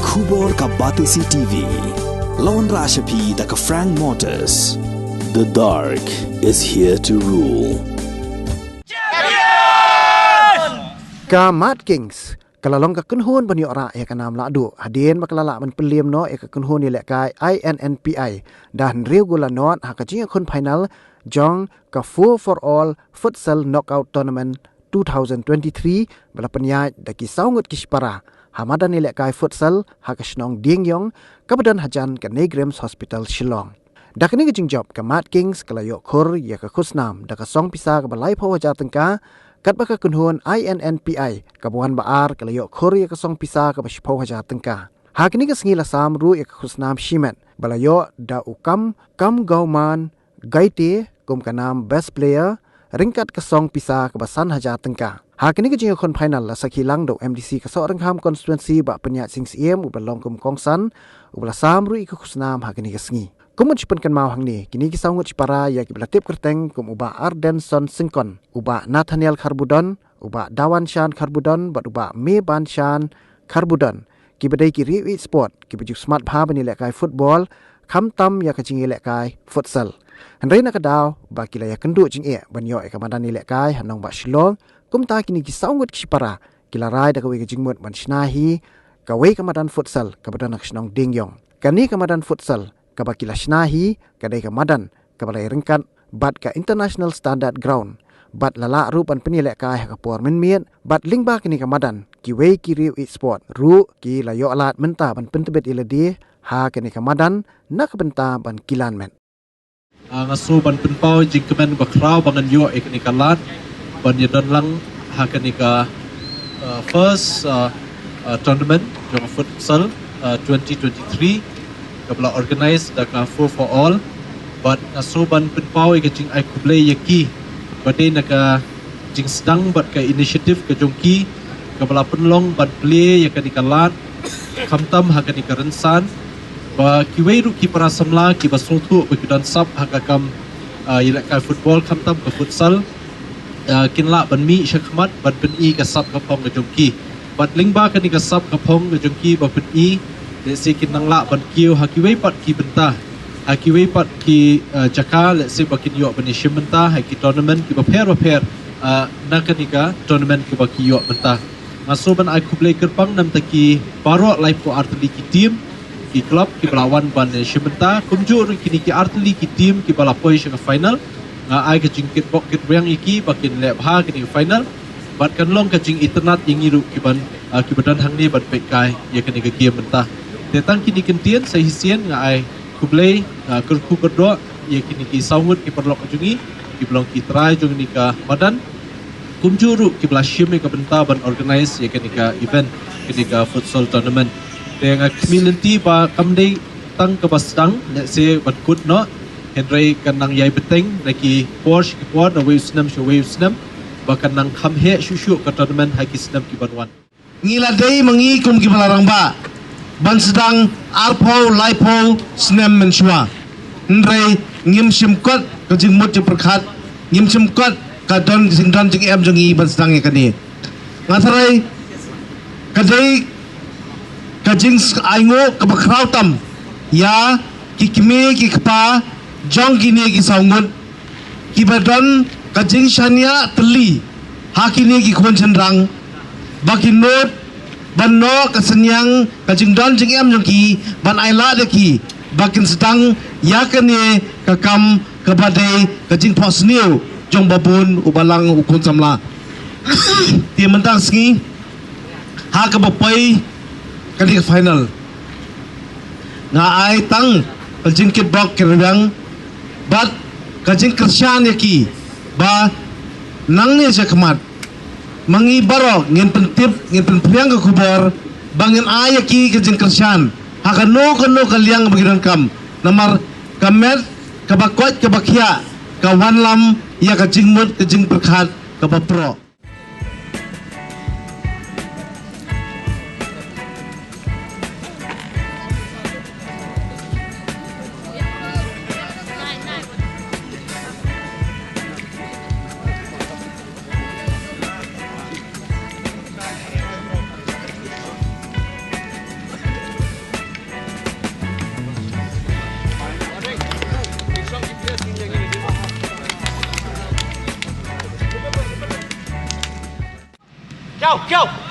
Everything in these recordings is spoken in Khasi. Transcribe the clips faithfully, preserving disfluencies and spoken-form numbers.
Khubor ka Batesi T V. Lawan Rashapi da ka Frank Motors. The dark is here to rule. Ka Mad Kings ka la long ka kynhun ban ïoh rah ïa ka nam lahduh hadien ba ka la lah ban pynliem noh ïa ka kynhun ïalehkai I N N P I da hynriew gol la nod ha ka jingïakhun final jong ka Four for All Futsal Knockout Tournament two thousand twenty-three ba la pynïaid da ki saw ngut ki shipara ha madan ïalehkai futsal ha ka shnong Diengiong kaba don hajan ka NEIGRIHMS Hospital Shillong. Da kane ka jingjop ka Mad Kings ka la ïoh khur ïa ka khusnam da ka song pisa kaba laiphew hajar tyngka, katba ka kynhun I N N P I kaba wan ba ar ka la ïoh khur ïa ka song pisa kaba shiphew hajar tyngka. Ha kane ka sngi la sam ruh ïa ka khusnam shimet ba la ïoh da u Kam Kam Gauman Gaite kum ka nam Best Player ryngkat ka song pisa kaba san hajar tyngka. Ha kane ka jingïakhun final la sakhi lang da u M D C ka Sohryngkham Constituency Bah Pynïaid Sing Syiem uba long kum kongsan uba la sam ruh ïa ka khusnam ha kane ka sngi. Kum ban shu pynkynmaw hangne, kine ki saw ngut shipara ïa kiba la tip kyrteng kum u Bah Ardenson Syngkon, u Bah Nathaniel Kharbudon, u Bah Dawanshan Kharbudon bad u Bah Mebanshan Kharbudon, kiba dei ki riew ïeit sport kiba ju smat bha ban ïalehkai football, khamtam ïa ka jingïalehkai futsal. Hynrei na ka daw ba ki la ïakynduh jingeh ban ïoh ïa ka madan ïalehkai ha nongbah Shillong, kumta kine ki saw ngut ki shipara ki la rai da kawei ka jingmut ban shna hi kawei ka madan futsal kaba don ha ka shnong Diengiong. Kane ka madan futsal kaba ki la shna hi ka dei ka madan kaba la ïaryngkat bad ka International Standard Ground bad la lah ruh ban pynïalehkai ha ka por mynmiet bad lyngba kane ka madan kiwei ki riew ïeit sport ruh ki la ïoh lad mynta ban pyntbit ïa lade ha kane ka madan na ka bynta ban kilan met. Ah, nga sngew ban pynpaw jingkmen ba khraw ba ngan ïoh ïa kane ka lad ban ïadon lang ha kane ka, ah, first, ah, ah, tournament jong ka futsal, ah, twenty twenty-three kaba la organise da ka Four for All. Bad nga sngew ban pynpaw ïa ka jingai khublei ïa ki ba dei na ka jingsdang bad ka initiative ka jong ki kaba la pynlong ban plie ïa kane ka lad khamtam ha kane ka rynsan. Ba kiwei ruh ki para samla kiba sngewthuh ba ki don sap ha ka kam, ah, ïalehkai football khamtam ka futsal, ah, kin lah ban mih shakhmat ban pyni ka sap ka phong ka jong ki. Bad lyngba kane ka sap ka phong ka jong ki ba pyni, lehse kin nang lah ban kiew ha kiwei pat ki bynta, ha kiwei pat ki, ah, jaka, lehse ba kin ïoh ban ïashim bynta ha ki tournament kiba pher ba pher, ah, na kane ka tournament kiba ki ïoh bynta. Nga sngew ban ai khublei kyrpang namta ki baroh laiphew artylli ki team, ki club kiba la wan ban, eh, shim bynta, kumjuh ruh kine ki artylli ki team kiba la poi sha ka final. Nga ai ka jingkitbok kitrwiang ïa ki ba kin leh bha kane ka final bad kan long ka jingitynnad ïa ngi ruh kiban, ah, kiba don hangne ban peitkai ïa kane ka game mynta. Te tang kine ki ktien sa shisien nga ai khublei, ah, kyrkhu kyrdoh ïa kine ki saw ngut ki paralok jong ngi kiba long ki trai jong kane ka madan. Kumjuh ruh kiba la shim ïa ka bynta ban organise ïa kane ka event, kane ka futsal tournament. Te nga khmih lynti ba kam dei tang kaba sdang, lehse ban kut noh, hynrei kan nang ïai bteng na ki por sha ki por, na wei u snem sha wei u snem, ba kan nang kham heh shuh shuh ka tournament ha ki snem kiban wan. Ngi la dei ma ngi kum kiba la rangbah ban sdang arphew laiphew snem mynshuwa. Hynrei ngim shim kot ka jingmut jingpyrkhat, ngim shim kot ka don jingdon jingem jong ngi ban sdang ïa kane. Nga tharai ka dei ka jingainguh kaba khraw tam ïa ki kmie ki kpa jong kine ki saw ngut kiba don ka jingshaniah tylli ha kine ki khun shynrang, ba ki nud ban noh ka synñiang ka jingdon jingem jong ki ban ailad ïa ki ba kin sdang ïa kane ka kam kaba dei ka jingphohsniew jong uba bun u balang u khun samla. Te mynta ka sngi ha kaba poi kane ka final, nga ai tang ka jingkitbok kitrwiang bad ka jingkyrshan ïa ki ba nangne shakhmat ma ngi baroh ngin pyntip, ngin pynphriang ka khubor ba ngin ai ïa ki ka jingkyrshan ha kano kano ka liang ba ki donkam. Namar ka met kaba koit kaba khiah ka wanlam ïa ka jingmut ka jingpyrkhat kaba proh. Go, go.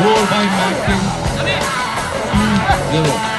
Goal by Martin. Two zero.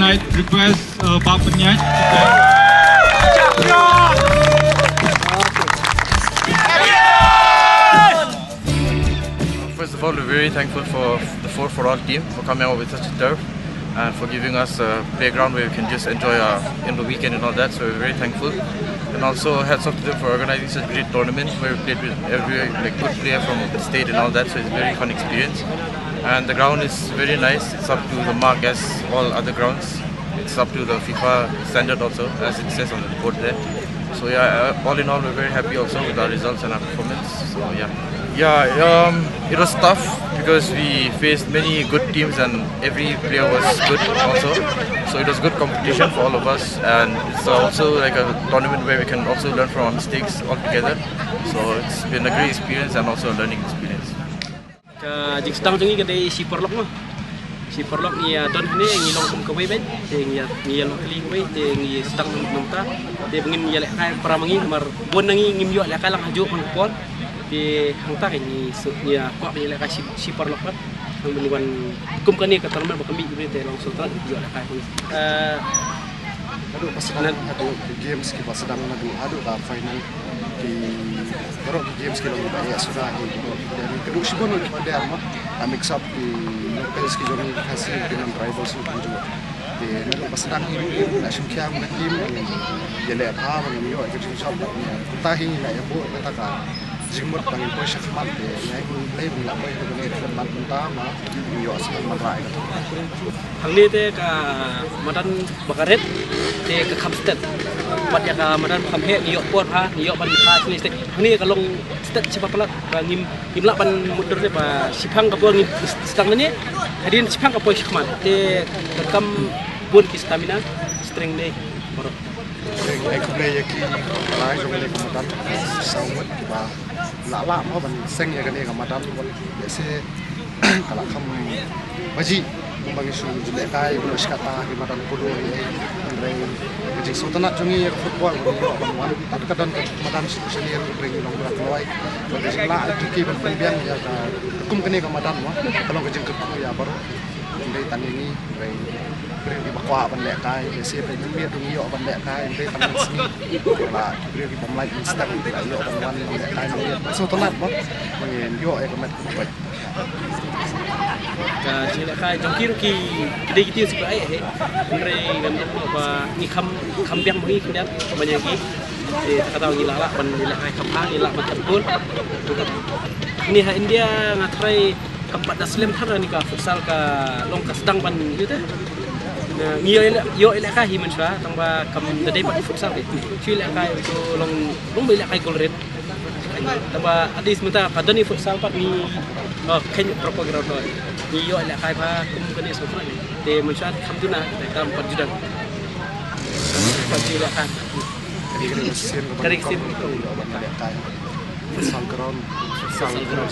I'd request uh, Bah Pynïaid to First of all, we're very thankful for the four for all team for coming out with such a turf and for giving us a playground where we can just enjoy our in the weekend and all that. So we're very thankful. And also hats off to them for organizing such a great tournament where we played with every like good player from the state and all that. So it's a very fun experience. And the ground is very nice. It's up to the mark as all other grounds. It's up to the FIFA standard also, as it says on the board there. So yeah, uh, all in all, we're very happy also with our results and our performance. So yeah, yeah, um, it was tough because we faced many good teams and every player was good also. So it was good competition for all of us, and it's also like a tournament where we can also learn from our mistakes all together. So it's been a great experience and also a learning experience. Ka jingsdang jong ngi ka dei shi paralok mo. Shi paralok ngi ïa don hangne, ngi long kum kawei beit, te ngi ïa, ngi ïa long kali kawei, te ngi sdang na mynta. Te ba ngin ïa lehkai para ma ngi, namar bun na ngi ngim ïoh lehkai lang hajuh man ka por. Te hangta ka ngi shu ngi ïa kwah ban ïa lehkai shi, shi paralok pat. Nang ban wan kum kane ka tournament ba ka mih kawei te long shu tang ïoh lehkai. Eh, Haduh ba sdang, haduh ki games kiba sdang, haduh, haduh ka final. Ki baroh ki games ki long kiba ïa suda hi, ki baroh ki player. Haduh shibun ki player mo. A mix up ki locals ki jong ngi ki Khasi, ki non tribals ki jong ngi. Te haduh ba sdang hi, na shim khia ka team, ïa leh bha, ban ïoh ka jingshop, kumta hi ngi la ïa buh kata ka jingmut ba ngin poi shakhmat te, ïa ngi lei ban la poi ha kane ka format mynta ba ngin ïoh sa ban rai ka. Hangne te ka madan ba ka rit te ka kham stet. Bad ïa ka madan ba kham heh ngi ïoh por ha, ngi ïoh ban ha sini stet. Hangne ka long stet shiba palat ba ngim, ngim lah ban mutdur te ba shiphang ka por ngim sdang ne. Hadien shiphang ka por shakhmat te ka kam bun ki stamina, strength ne baroh. Ai khublei ïa ki, la jong ne ka madan, saw ngut kiba la lah mo ban seng ïa kane ka madan, ïa se ka la kham baji kumba ngi shu ju lehkai, kumba shi katta ki madan polo hi. Hynrei ka jingsngewtynnat jong ngi ïa ka football, ban ïoh ban wan, tat ka don ka madan shi senior, hynrei ngi long ba kloi. Ka jinglah jong ki ban pynbiang ïa ka kum kane ka madan mo, ka long ka jingkyrkhu ïa baroh. Hynrei tang ïa ngi, hynrei briew kiba kwah ban lehkai, ïa se briew mynmiet ruh ngi ïoh ban lehkai, hynrei tang ïa sngi la ki briew kiba mlien mynstep la ïoh ban wan ban lehkai mynmiet. Sngewtynnat mo, ba ngin ïoh ïa ka met ka Ka jinglehkai jong ki ruh ki dei ki tieng sibuk ai he. Hynrei ngan ong ba ngi kham, kham biang ba ngi khyndiat ban ïa ki. Te kata ngi lah lah ban lehkai kham ha, ngi lah ban tat gol. Ni ha India nga tharai kam pat da slem thar ni ka futsal ka long ka sdang ban ïa te. Ngi ïoh leh, ïoh lehkai hi mynshuwa tang ba kam da dei pat futsal te. Shu lehkai to long, long ba lehkai gol rit. Tang ba at least mynta ka don i futsal pat ngi, oh, khein proper ground noh. Ngi ïoh lehkai ba kum kane shu pat. Te mynshuwa kham duna, te kam pat ju don. Pat ju lehkai. Kane ka sien ka ban lehkai. Futsal ground, futsal ground.